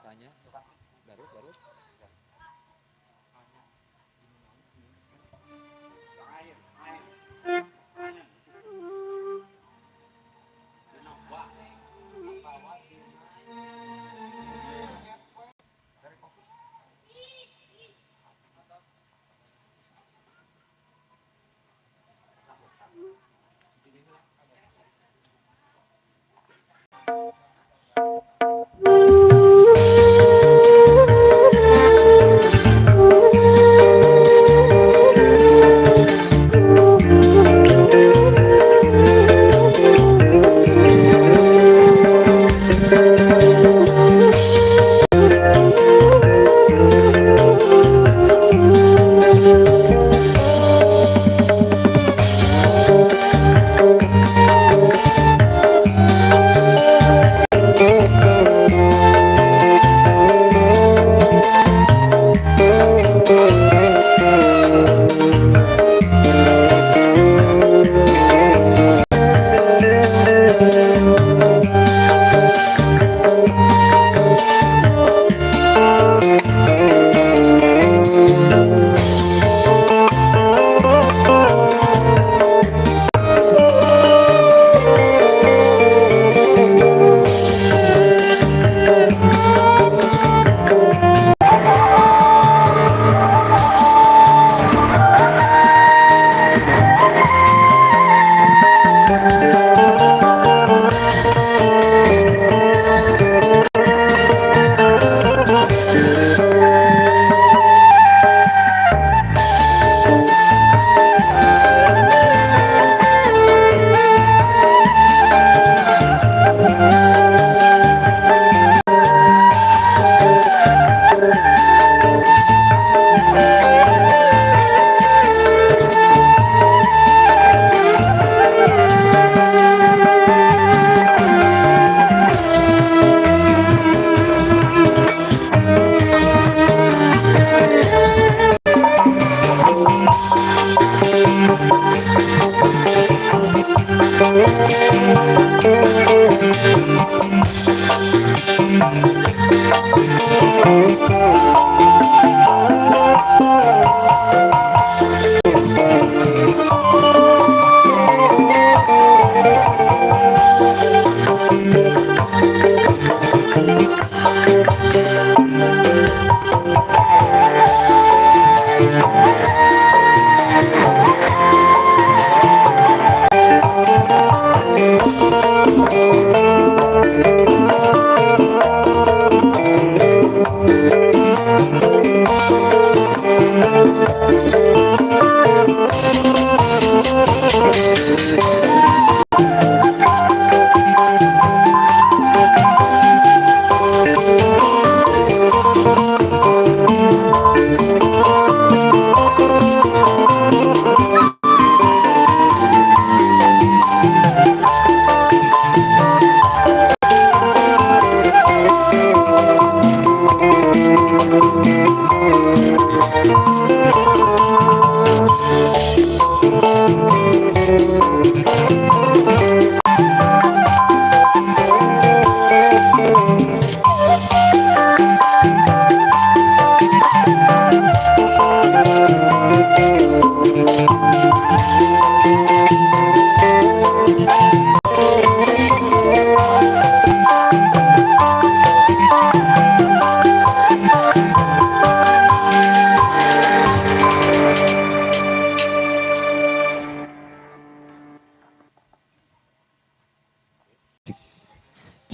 Tanya Garut, Garut.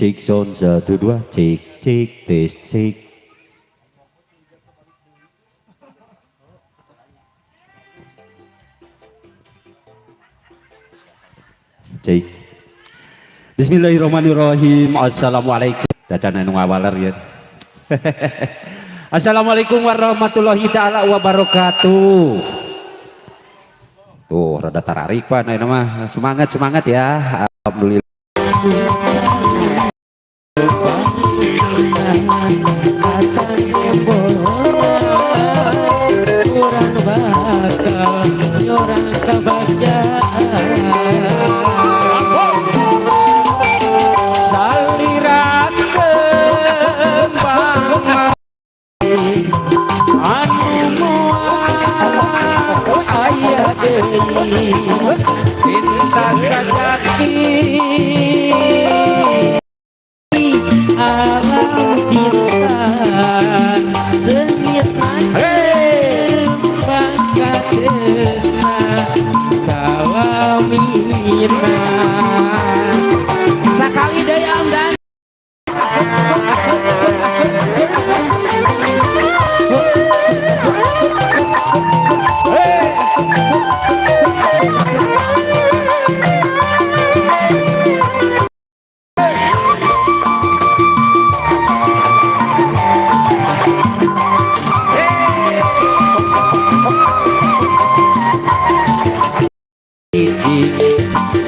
Cek sound 1 2 cek cek tes cek. Cek. Bismillahirrahmanirrahim. Assalamualaikum. Dacana nu ngawaler ya. Assalamualaikum warahmatullahi taala wabarakatuh. Tuh rada tararik Pak nah mah. Semangat semangat ya. Alhamdulillah. Kurang bakal nyorang kebagjaan salira kembang. Cinta sejati alam cinta sengit katresna salamina sakali deui Om Dan.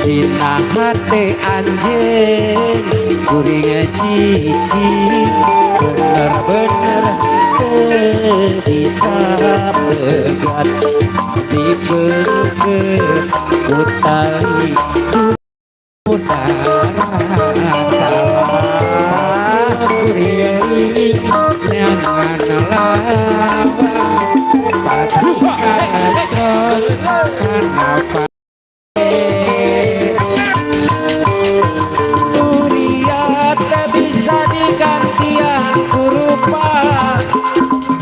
Dina hate anjeun kuring cici bener-bener teu bisa pegat dibeungkeut ku tali kuring nyangan lawang pati kana. Duriat bisa digantian ku rupa,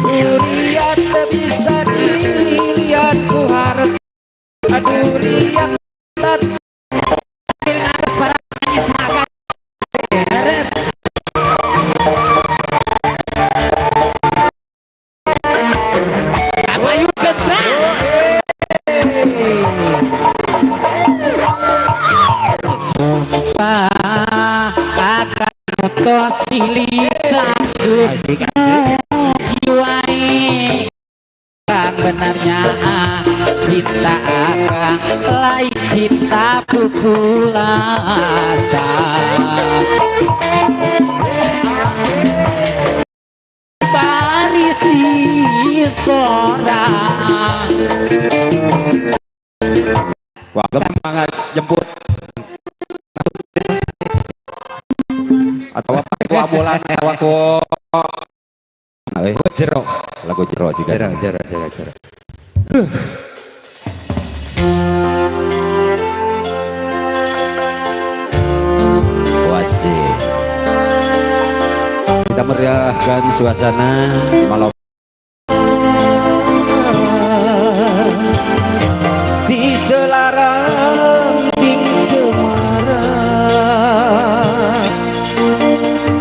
duriat bisa dilihat ku harta, duriat. Atas para Leres. Ayo gerak. Sumpah akan tos pilih jiwai kang benarnya cinta akang lain cinta pupulasa baris di sorang. Wah, semangat jemput atau apa ku ambulan atau ku Jero. Lagu jero juga. Jero jero jero jero. Wajib. Kita meriahkan suasana malam. Di selarang ting cemara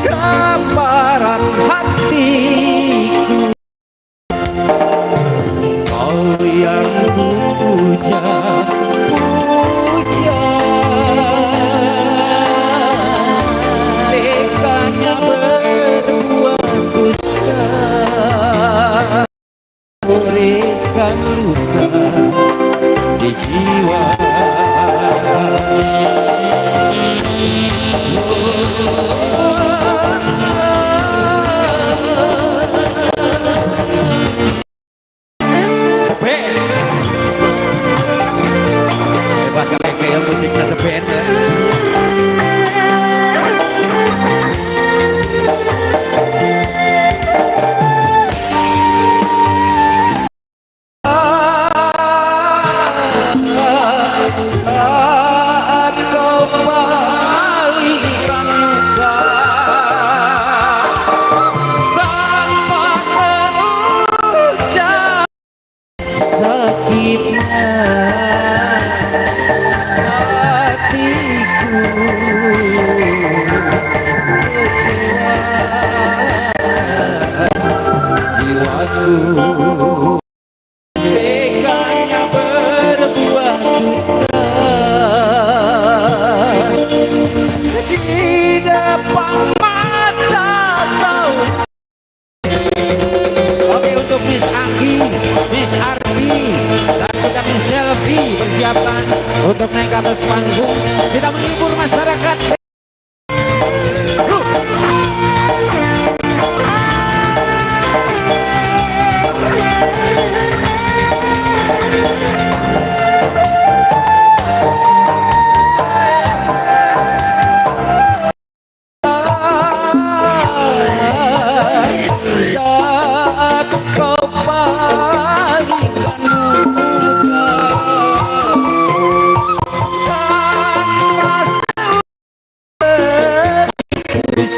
gambaran hatiku, kau yang puja puja teganya berbuat dusta.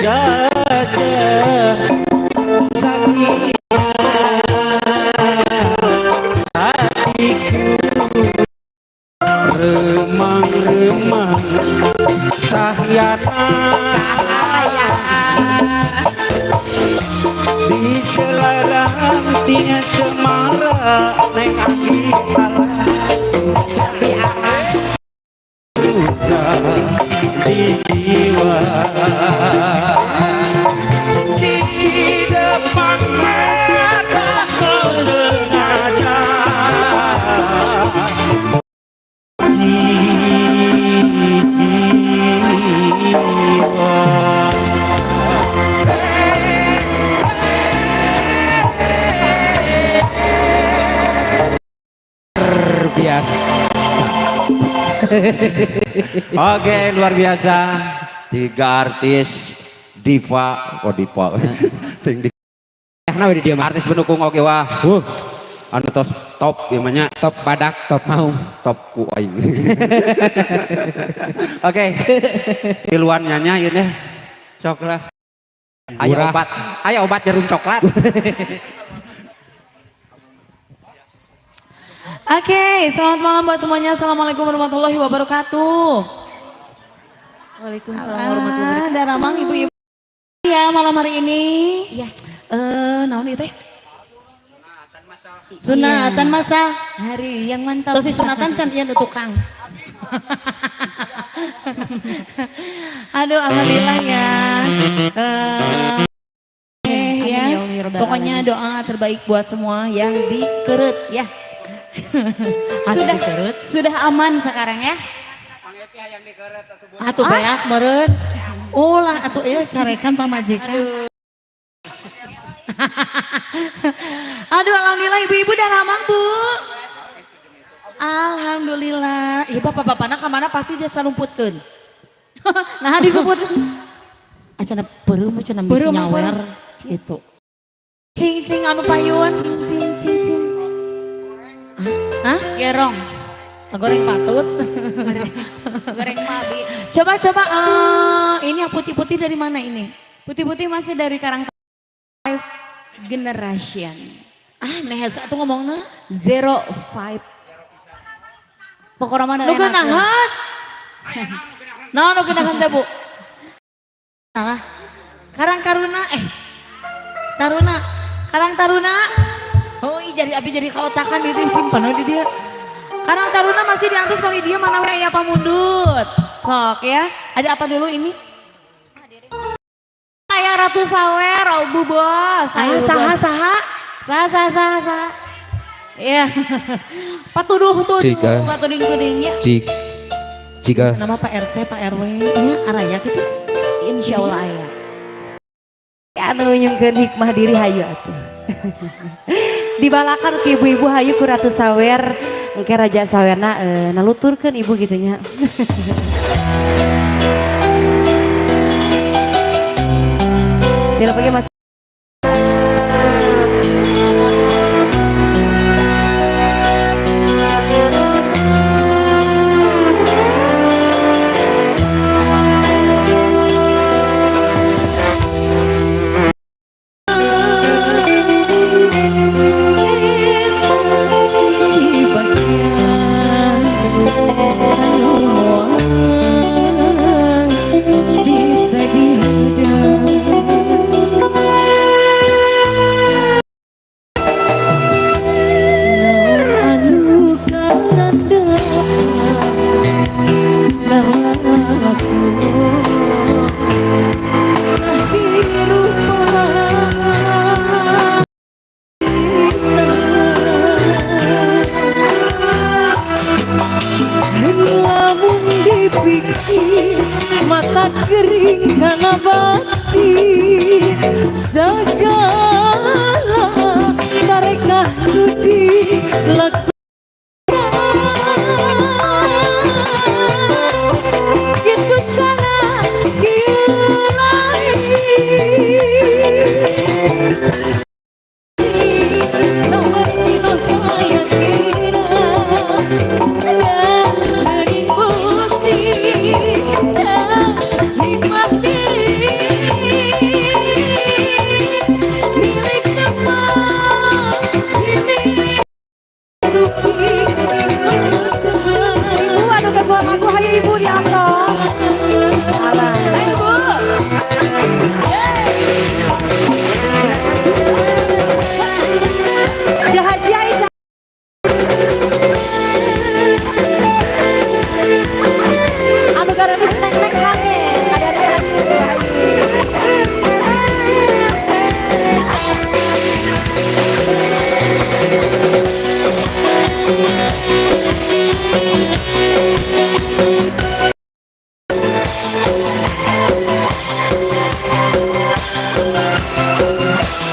Saja sakit hatiku remang-remang cahyana di selarang tia cemara neng aki di jiwa di depan mata kau sengaja di jiwa. Biasa. Oke, luar biasa. Tiga artis diva, oh diva. Ting di Nah, di dia mah. Artis pendukung oke wah. Anu tos top ieu mah nya. Top badak, top mau. Top ku aing. Oke. Tiluan nyanyi ieu teh. Sok lah. Aya Murah. obat, aya obat jarum coklat. Oke, selamat malam buat semuanya. Assalamualaikum warahmatullahi wabarakatuh. Waalaikumsalam warahmatullahi wabarakatuh. Daramang ibu-ibu. Ya, malam hari ini. Iya. Naon ieu teh? Sunatan masa. Hari yang mantap. Terus si sunatan can ieu nu tukang. Aduh, alhamdulillah ya. Ya. Amin ya Allah, ya Rabbal Pokoknya Alamin. doa terbaik buat semua yang dikeret ya. Atuh Sudah dikeret. sudah aman sekarang ya. Atuh beak meureun. Ulah atuh ieu carekan pamajikan. Aduh, alhamdulillah ibu-ibu dan amang Bu. Alhamdulillah. Ieu bapak-bapakna ka mana pasti dia salumputkeun. Nah, disebut. Acana peureum cenah bisi Peureum, nyawer gitu. Cing cing anu payun. Cing cing cing cing. Hah? Gerong. Goreng patut. Goreng mabi. Coba coba ini yang putih-putih dari mana ini? Putih-putih masih dari Karang Five Generation. Ah, nehesa tuh ngomongna. 05. Pokoknya mana Nu geunahan. Naon nu geunahan teh, Bu? Salah. Karang Karuna Taruna. Karang Taruna. Oh, ih, jadi abi jadi kaotakan itu simpen we di dia. Karang Taruna masih diantos paling dia mana we aya pamundut. Sok ya. Ada apa dulu ini? Kayak Ratu Sawer, oh, Bu Bos. Ayo Ayo, Bu saha Bos. saha. Saha saha saha saha. Iya. Patuduh tuduh, Jika. patuding tuding ya. Cik. Jika Nama Pak RT, Pak RW, nya araya gitu. Insya Allah ya. Anu nyungkeun hikmah diri hayu atuh. Dibalakan ku ibu-ibu hayu ku Ratu Sawer, engke Raja Sawerna naluturkeun ibu gitu nya. Tidak pakai mas. Bisa dihadap. Teteh.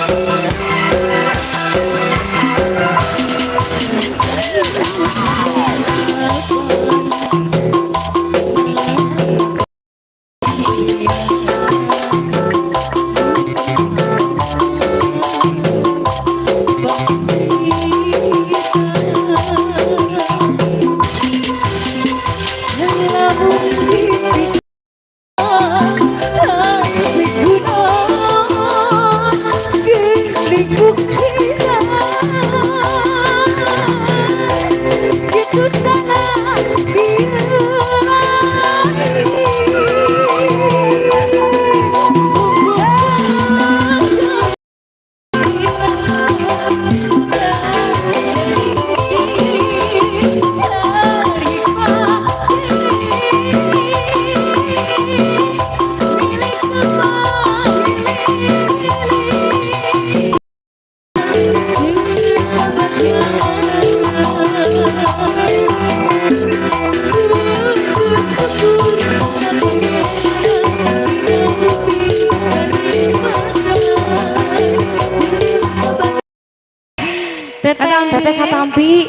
Teteh katampi.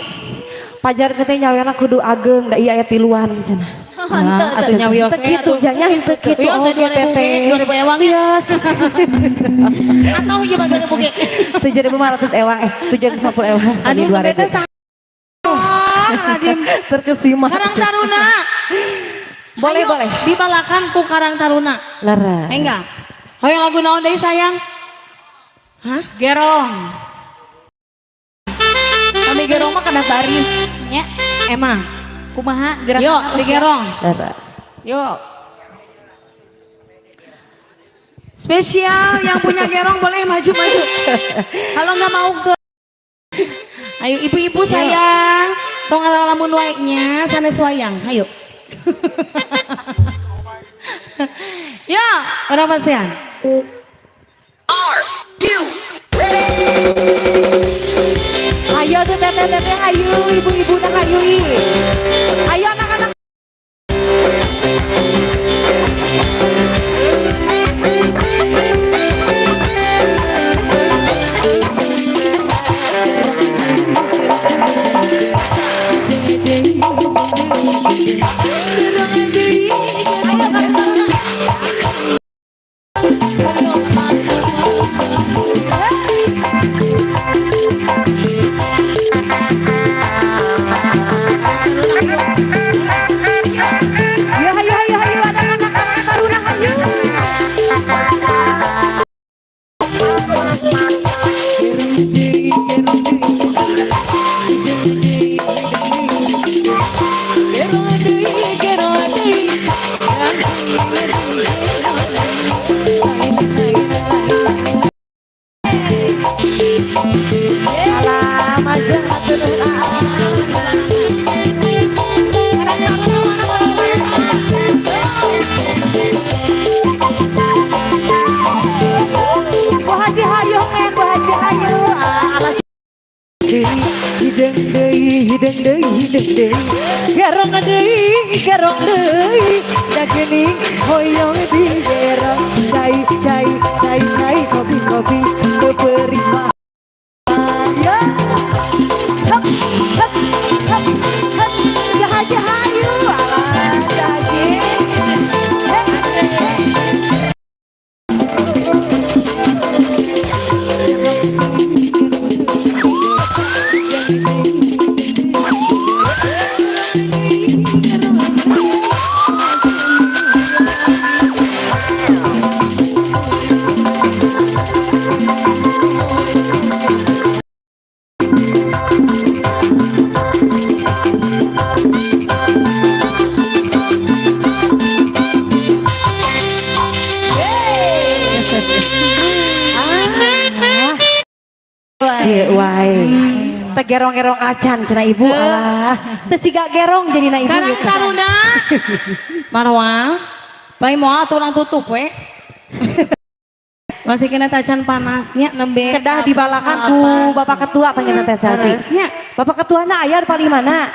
Pajar teh nyawerna kudu ageng da ieu aya tiluan cenah. Nah, atuh nyawios Teu kitu nya henteu kitu Wios oge 2000 teteh. ge, 2000 ewang ya. Wios. Atau ieu mah 2000 ge. 7.500 ewang eh 750 ewang. Tadi Aduh, 2000. teteh sang. Lazim. Terkesima. Karang Taruna. Boleh, Ayo, boleh. Dibalakan ku Karang Taruna. Leres. Enggak. Hoyong lagu naon deui, sayang? Hah? Gerong. Kami gerong mah kena baris nya. Emang. Kumaha gerakan? Yuk, digerong. Leres. Yuk. Spesial yang punya gerong boleh maju-maju. Kalau nggak mau ke. Ayo ibu-ibu sayang, tong ngalamun wae nya sanes wayang. Ayo. Ya, urang pasihan. Ayo tuh teteh teteh ayo ibu-ibu nak ayo ih. Ayo anak-anak. Ayo ayo ayo ayo anak-anak Karang Taruna ayo. Alah, mazhar hatur nuhun. Bu Haji hayu men, Bu Haji hayu. Ah, alas Hideng deui, hideng deui, hideng deui. Gerong deui, gerong deui. Da geuning hoyong digerong. Cai cai cai cai kopi kopi teu peurih mah. Ya. Hop, has, hop, has. Ya Haji hayu. Alah, ya Haji. Heh, heh. Ieu wae. Teu gerong-gerong acan cenah ibu alah. Teu siga gerong jadina ibu. Karang Taruna. Marwa. Pai moal atuh urang tutup we. Masih kena tacan panasnya nembe. Kedah dibalakan ku Bapak Ketua panggilna teh selfie. Panasnya. Bapak Ketuana aya paling mana?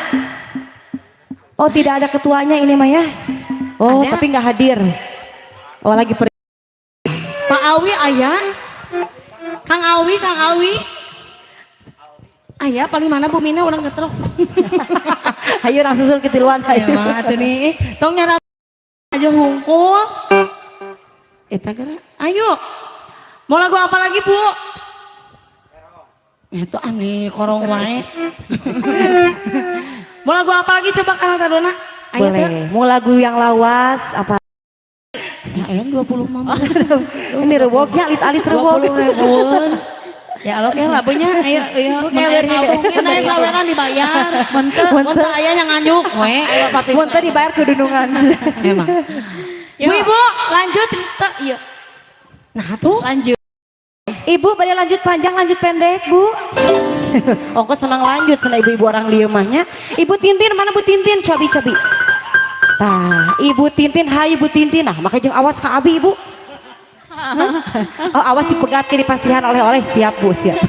Oh, tidak ada ketuanya ini mah ya. Oh, Ada. tapi nggak hadir. Oh, lagi pergi. Pak Alwi aya. Kang Alwi, Kang Alwi. Aya paling mana Bu Mina urang ngetrok. Hayu langsung susul ke tiluan Ya hayu. mah atuh nih. Tong nyara aja hungkul. Eta geura. Ayo. Mau lagu apa lagi, Bu? Itu aneh korong wae. Mau lagu apa lagi coba Karang Taruna? Ayo teh. Boleh. Mau lagu yang lawas apa? Ya ayang 20 mah. Ini rewoknya alit-alit rewok. 20 ribuan. Ya Allah kayak labunya ayo ayo mun aya saweran dibayar. Mun teu. Mun teu aya yang nganjuk we. Mun teu dibayar ke dunungan. Emang. Bu Ibu lanjut teu ieu. Nah tuh. Lanjut. Ibu pada lanjut panjang lanjut pendek Bu. Ongkos senang lanjut cenah ibu-ibu orang dieu mah nya. Ibu Tintin mana Bu Tintin? Cobi cobi. Tah, Ibu Tintin, hai Ibu Tintin. Nah, makanya jeung awas ka abi Ibu. Hah? Oh, awas dipegat ke dipasihan oleh-oleh. Siap Bu, siap.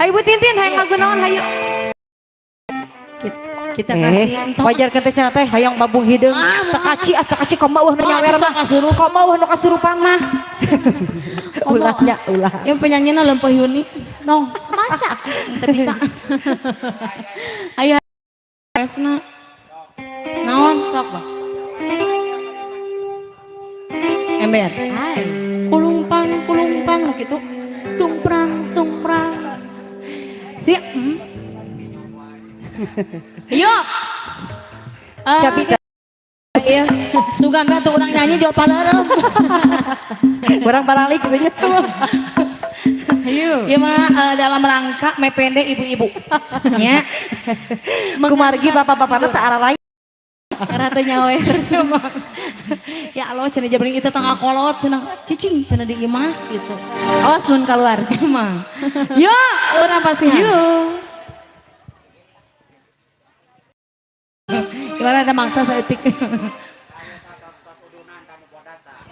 Ayo Bu Tintin, hayang lagu naon hayu. Kita kasihan tong. Wajar kan teh cenah teh hayang babung hideung. Teu kaci ah, teu kaci komo eueuh nu Ah, nyawer bisa mah. Komo eueuh nu kasurupan mah. Ulah nya, ulah. Yang penyanyinya lempeh Yuni. Tong. Masa? Teu bisa. Ayo. Resna. Naon Sok, Bang. Ember. Hai. Kulungpang kulungpang nu kitu. Tungprang, tungprang. Siap. Yuk. Capi teh. Iya. Sugan we atuh urang nyanyi jauh palarem. Urang baralik gitu nya. Ayo. Ieu mah dalam rangka mepende ibu-ibu. Nya. Kumargi bapak-bapakna teh araraya. Karena teu nyawer. Ya Allah cenah jabring itu tengah kolot cenah cicing cenah di imah gitu. Awas mun keluar. Emang. Yuk, urang pasihan. Yuk. Gimana ada maksa saeutik.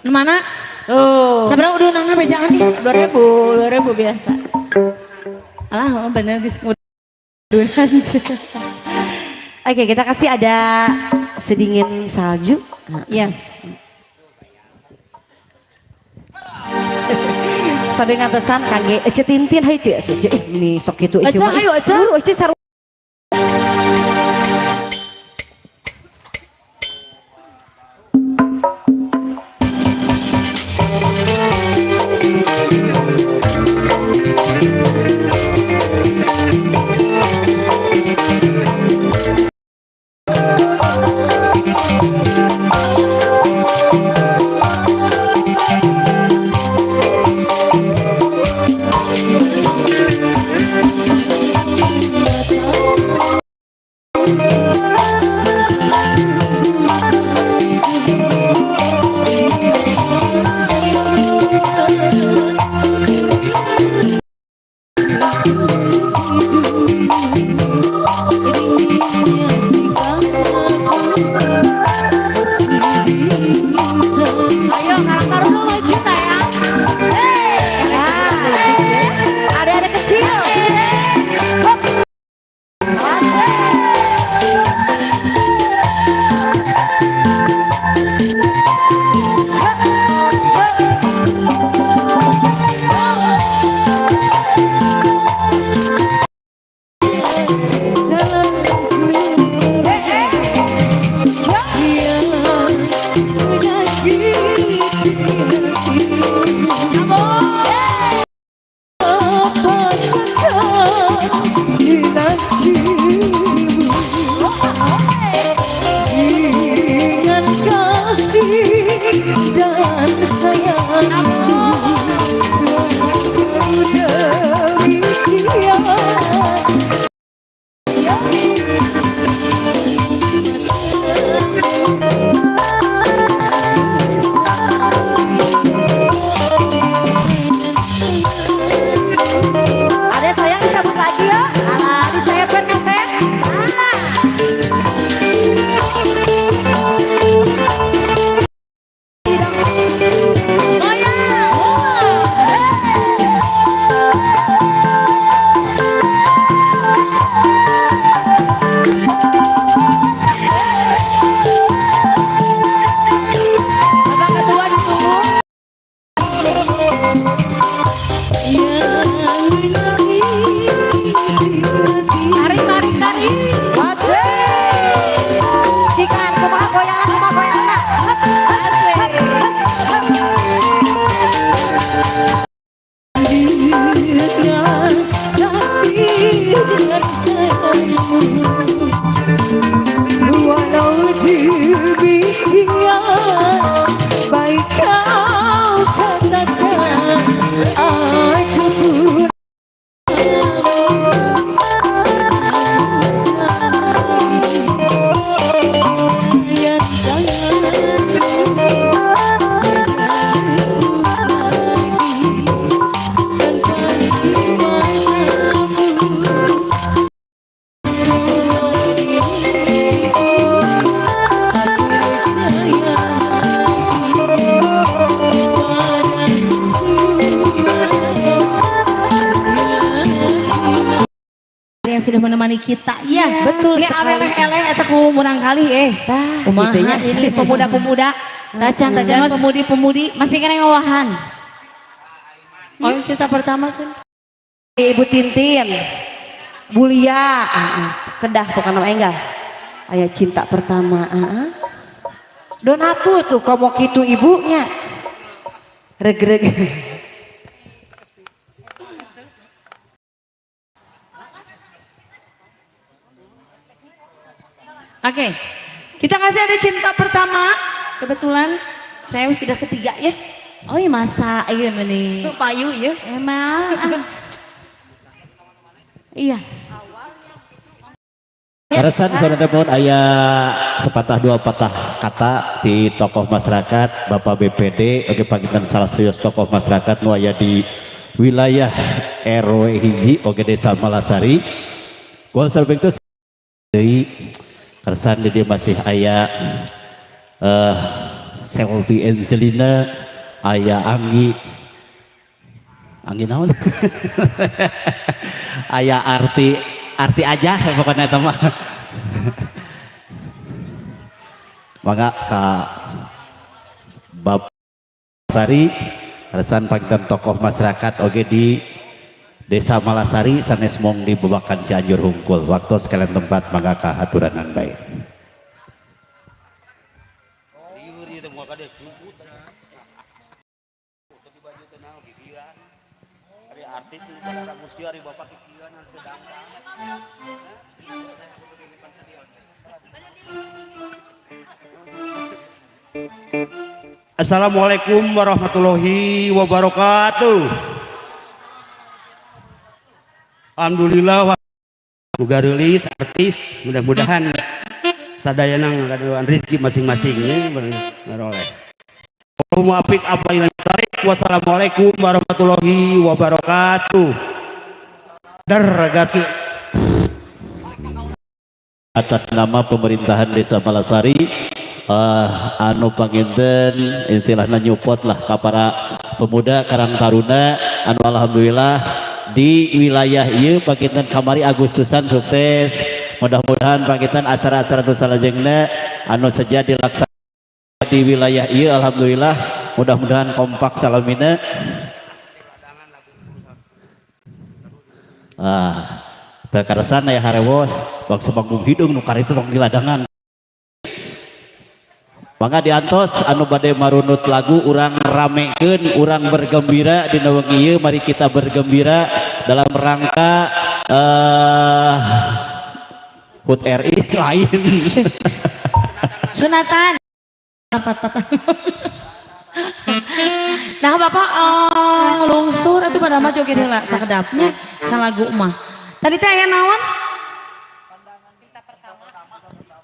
Nu mana? Tuh. Sabaraha udunanna bejaan ih? 2000, 2000 biasa. Alah, oh, bener geus Udunan. Oke, kita kasih ada sedingin salju. Yes. Sambil ngantesan kangge Ece Tintin, hayu Ece, Ece, ini sok kitu Ece. Ece, mah. hayu, Ece. Buru Ece saru. Yang menyakiti hati. Tarik, tarik, tarik. Asik. Cikan kumaha goyangna, kumaha goyangna. Hep, hep, hep, hep. Dengan kasih dan sayangmu, walau demikian, baik kau katakan, aku pun yang tanganmu lagi dan kasih matamu. Tak percaya lagi pada suara. Yang sudah menemani kita ya. Betul Ini sekali. aleleh-eleh eta ku murang kali eh. Tah, Kumaha gitu nya. ini pemuda-pemuda Tacan, tacan. dan Mas- pemudi-pemudi. Masih kena ngawahan. Oh, yang cerita pertama Cen. Ibu Tintin. Bulia, ah, ah. Kedah pokoknya mah enggak. Aya cinta pertama, ah, ah. Donatur tuh komo kitu ibunya. Reg-reg. Oke. Kita kasih ada cinta pertama. Kebetulan saya sudah ketiga ya. Oh iya masa, iya benih. Tuh payu ya. Emang. Ah. Iya. Kaleresan saudara teman aya sepatah dua patah kata di tokoh masyarakat Bapak BPD, oke, panggilan salah serius tokoh masyarakat nu aya di wilayah RW 1 oke Desa Malasari. Gol itu deui keresan di dieu masih aya Selvi Angelina, aya Anggi, Anggi naon, aya arti arti aja pokoknya eta mah. Mangga ka Bapak Sari resan panggilan tokoh masyarakat oge di Desa Malasari sanes mong di Babakan Cianjur hungkul. Waktu sekalian tempat, mangga ka haturanan bae. Lieur ieu teh moal kade luput. Tapi baju teh naon kikieuan. Ari artis nu pada musti ari bapak kikieuan teu dangdang. Assalamualaikum warahmatullahi wabarakatuh. Alhamdulillah muga rilis artis, mudah-mudahan sadayana ngagaduhan rezeki masing-masing ya, beroleh. Muwafiq apa yang tarik. Wassalamualaikum warahmatullahi wabarakatuh. Der gas. Atas nama pemerintahan Desa Malasari, anu panginten istilahnya nyupot lah ka para pemuda Karang Taruna anu alhamdulillah di wilayah ieu panginten kamari Agustusan sukses. Mudah-mudahan panginten acara-acara nu salajengna anu seja dilaksanakan di wilayah ieu, alhamdulillah mudah-mudahan kompak salamina. Ah, teu karasan aya harewos bangsa panggung hidung nu karitu tong di ladangan. Mangga diantos anu bade marunut lagu, urang ramekeun, urang bergembira dina wengi ieu. Mari kita bergembira dalam rangka HUT RI lain. Sunatan. Empat patah. Nah, Bapak lungsur atuh pada mah joget heula sakedapnya salagu mah. Tadi teh aya naon?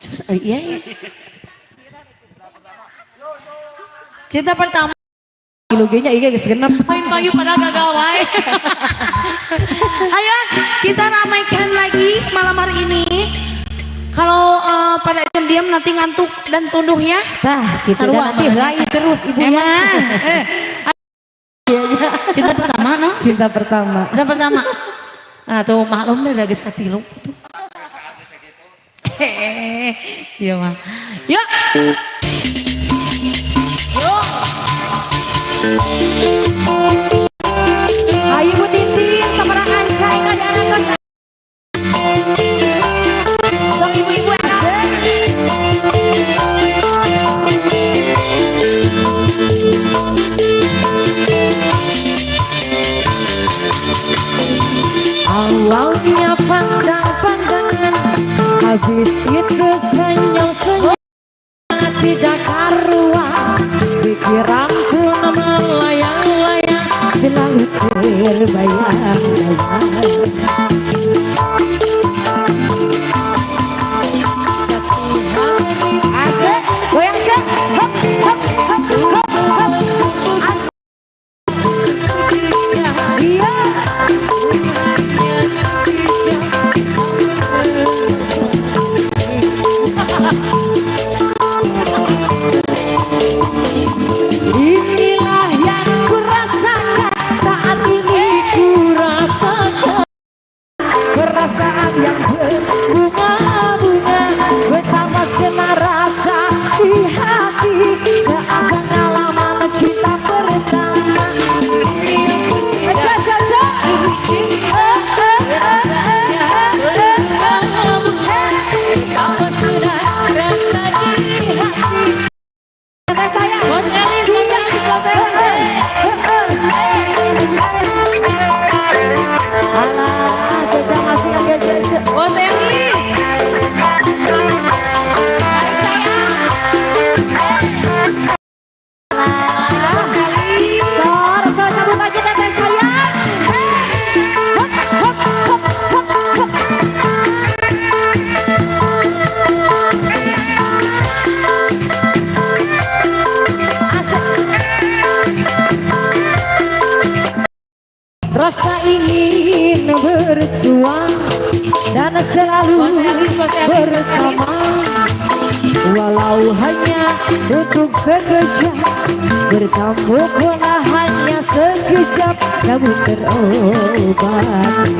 Cus, iya, iya. Cinta pertama. Ilugenya iya geus genep. Main pagi padahal gagal wae. Ayo kita ramaikan lagi malam hari ini. Kalau pada diam-diam nanti ngantuk dan tunduh ya. Tah, gitu Sarua dan nanti banget. lain terus ibunya. Emang. Cinta pertama no? Cinta pertama. Cinta pertama. Nah tuh maklum deh udah geus katilu. Hehehe. Iya mah. Yuk. Yuk. Habis itu senyum-senyum tidak karuan, pikiran pun melayang-layang, selalu terbayang-bayang. Asik, goyang cek. Hop, hop, hop, hop, hop. Asik. Iya. Inilah yang kurasakan saat ini, kurasakan perasaan yang berbunga-bunga, betapa senang rasa di hati saat pengalaman cinta pertama. Aja, aja, aja. Eh, eh, eh, eh, eh, eh. Teteh sayang. Bos Elis, Bos Elis, Bos Elis. Alah, susah masih agak aja. Bos Elis. Bos Elis. Sor, sor, cabut aja teteh sayang. Hop, hop, hop, hop, hop. Asik. Rasa ingin bersua dan selalu Bos Elis, Bos Elis, Bos bersama, walau hanya untuk sekejap, bertemu pun hanya sekejap, namun terobati.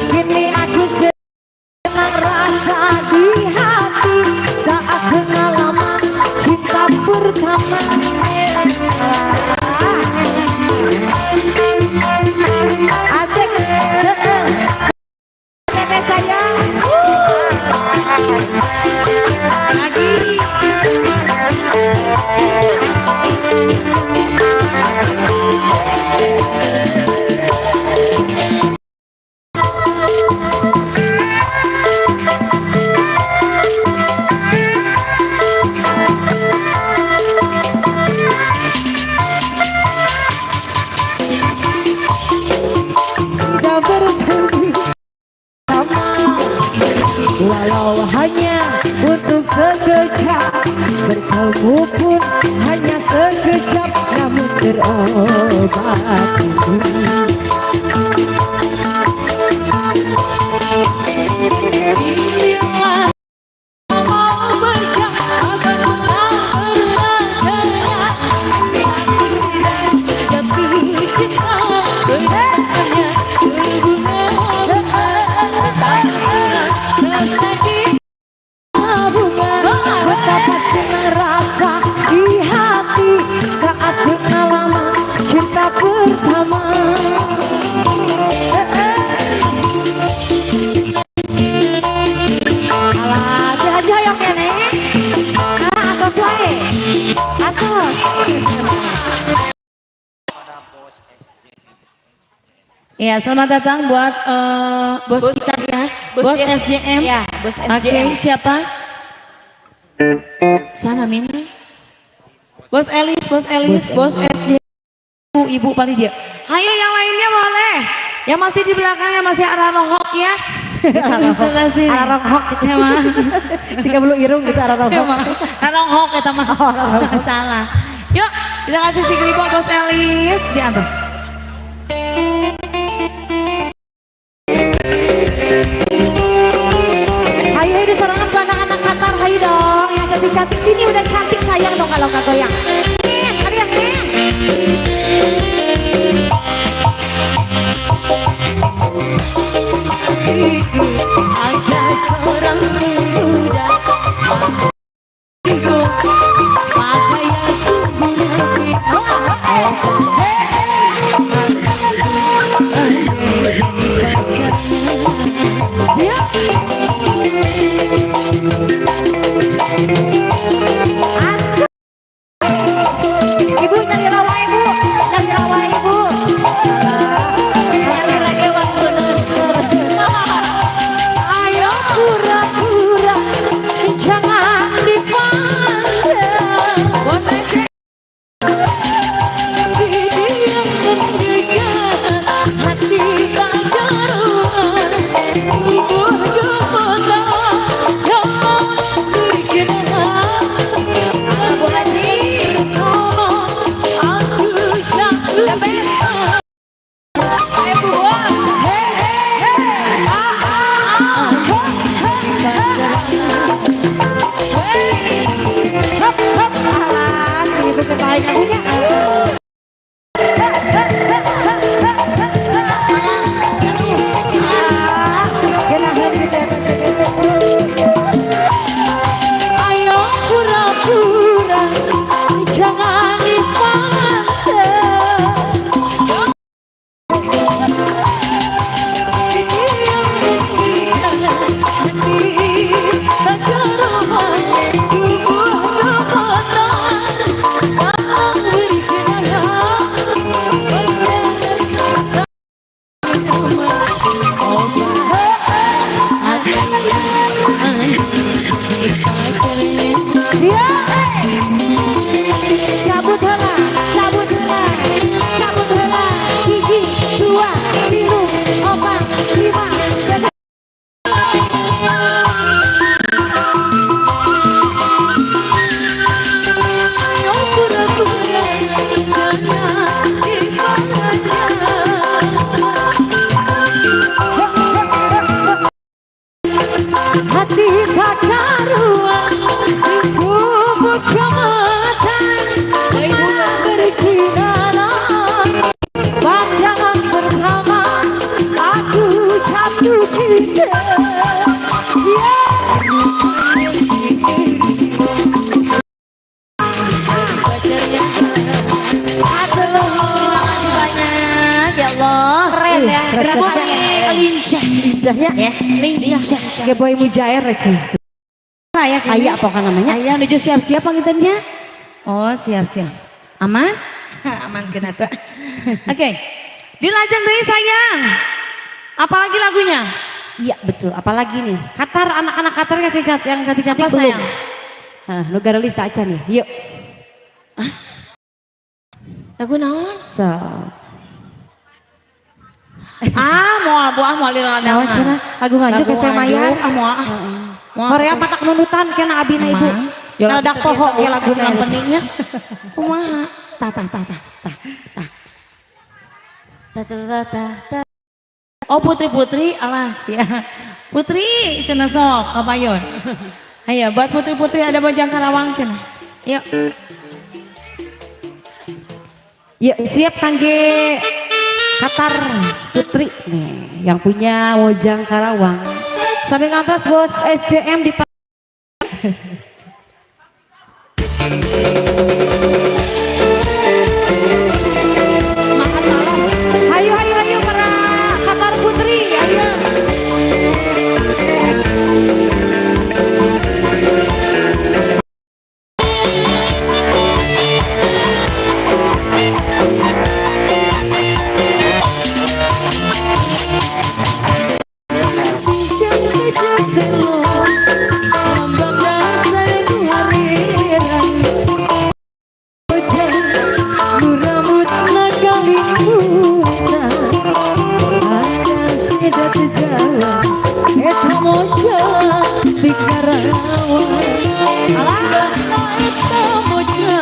Kini aku senang rasa di hati saat pengalaman cinta pertama. Asik. Teteh sayang. Lagi. Tidak bertemu sama, walau hanya untuk sekejap, bertemu pun hanya sekejap, namun terobati. Bunga, betapa senang rasa di hati saat pengalaman cinta pertama. Alah, aja aja yang kene. Ah, atos wae. Atos. Ya, selamat datang buat bos kita ya, bos SJM. Ya, bos Oke, SJM. siapa? Sana Mina. Bos Elis, Bos Elis, Bos SJM. Ibu, ibu paling dia. Hayo yang lainnya boleh. Yang masih di belakang, yang masih arah rohok ya. Terima kasih. Arah ronghok gitu. Ya, mah. Jika belum irung gitu arah Ya, ronghok. mah. Ronghok eta mah. Salah. Yuk, kita kasih si Kripo Bos Elis di atas. Hayu hayu disorangan ke anak-anak kantor, hayu dong. Yang cantik-cantik sini udah cantik, sayang dong kalau nggak goyang. Nen, ada yang nen. Ada seorang pemuda pakaian sungguh rapi. Asik. Ibu nyari rawa ibu, nyari rawa ibu. Nyari ge waktu. Ayo pura-pura jangan dipandang. Bos Ece. Si dia mendekat hati tak karuan. Tubuh gemetar yang bergerak. Bu Haji. Aku jatuh. The best. Ayo Bu Bos. Hop hop, alas, ibu terbaik lagunya. Ah, genahan kita ya, Ayo pura-pura jangan dipandang. Si dia mendekat hati tak karuan. Tubuh gemetar tak bergerak. Siap. Cabut heula, cabut heula, cabut heula. 1, 2, 3, 4, 5. Ayo pura-pura jangan dipandang. Hati tak karuan, si tubuh gemetar, berkinaran, pandangan pertama, aku jatuh cinta. Yeah. Terima kasih banyak ya Allah. Keren ya. Ibu lincah. Lincahnya Ya, lincah. Geboy mujair sih. Saya Aya pokoknya namanya. Ayah nuju siap-siap pangintennya. Oh, siap-siap. Aman? Aman kena tuh. Oke. Dilajeng deui sayang. Apalagi lagunya? Iya betul, apalagi nih. Qatar, anak-anak Qatar kan sih yang cantik-cantik Apa, belum. sayang? Hah, nu garalis tak aja nih. Yuk. Lagu naon? So. Ah, moal bu ah moal diladang. Naon cenah? Lagu nganjuk ke Semayan. Ah, moal ah. Moal. Korea matak nunutan kena abina ibu. Ya Naladak poho ke laguna. Pentingnya. Kumaha? Tah tah tah tah tah tah. Ta ta ta ta ta. Oh putri-putri, alas ya. Putri, cenah sok, kapayon. Ayo, buat putri-putri ada Bojang Karawang cenah. Yuk. Yuk, siap kangge Qatar Putri nih yang punya Mojang Karawang. Sampai ngantos bos SCM di Makan malam. Hayu hayu hayu para Qatar Putri, ayo. Sijang kejatelo, lambang dasar duareran. Bojang nuramut nagalimutan. Ada sedat jawa, eta moja di Karawang. Rasa eta moja,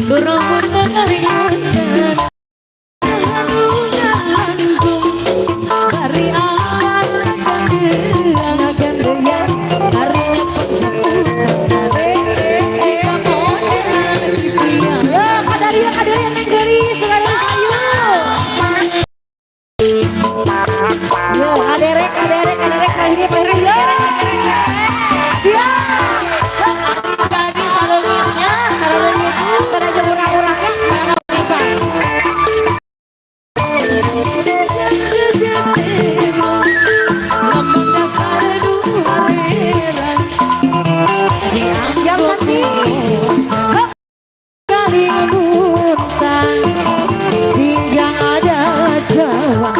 nuramut nagalimutan. Bari aman gandeang, bari nyepeng saputan. Si kamoja pipian. Yo, kadaria kadaria neng geulis, kadaria ayo. Yo, kaderek kaderek kaderek kahini pahiri yo. Siap. Lagi salungitnya. Sareng pada jemurah-urahnya mana bisa. Lambang dasar duareran. Yang cantik. Hup. Galing buntang Sinjang ada Jawa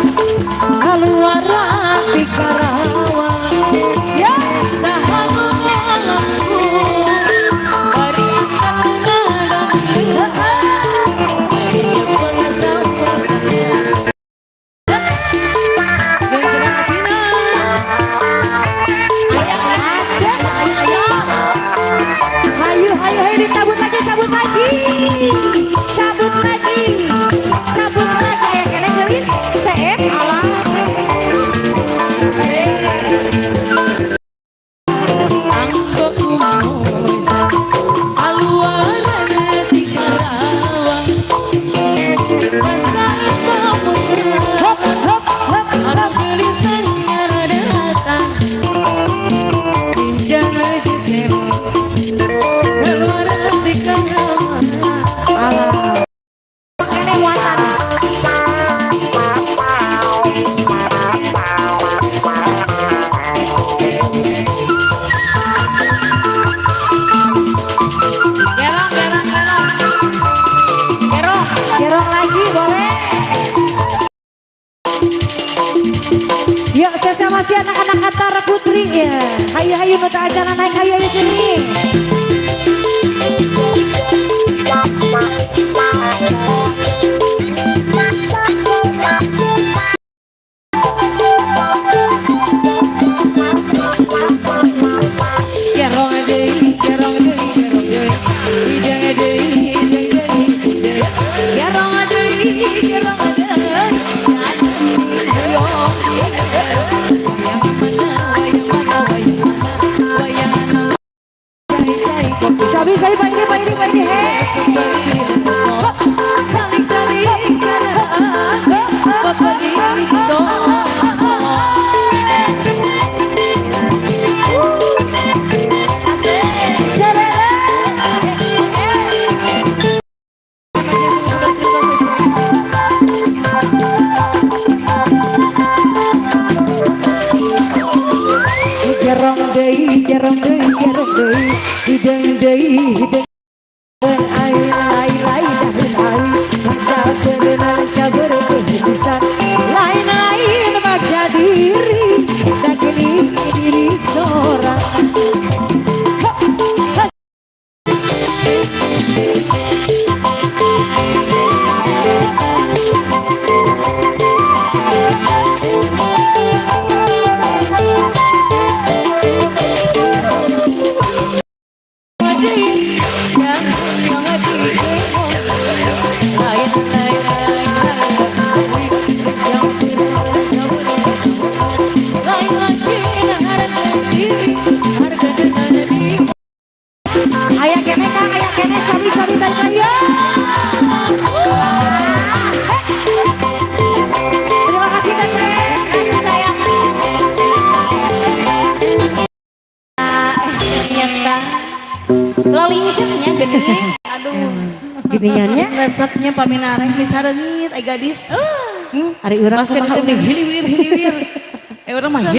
kaluaran di Karawang. Ya, Saha nu ngaku bari angkat Hayu, hayu, hayu, ditabut lagi, cabut lagi, cabut lagi, cabut lagi. Aya keneh geulis, seep, alah. Hop, hop, hop, hop. Alah. Keneh muatan. Gerong, gerong, gerong. Gerong, gerong lagi boleh. Yuk, saya masih anak-anak Antara Putri ya. Hayu, hayu, nu acara naik, hayu, hayu sini. Gerong deui, gerong deui, gerong deui. Hideng deui, hideng deui, deui. Gerong deui, gerong deui. Hoyong wayang mana, wayang mana, wayang mana, wayang mana. Cai cai kopi. Sabi, sabi, pak ini, pak ini, pak ini, hei. Calik calik cara kopi itu. Gerong deui, gerong deui, gerong deui, hideng deui, hideng ai lai lai dahun ai, cabeureunan cabeureuh pisan, lain lain maca diri, da kini diri sorang. Hop, has. Aya keneh Kang, aya keneh sabi sabi tadi ya. Terima kasih Teteh. Kasih sayang. Ternyata lo lincahnya gini. Aduh. Giniannya Resepnya paminareng bisa reungit ai gadis. Ari urang Pas kan kumaha itu hiliwir hiliwir. Eh urang mah.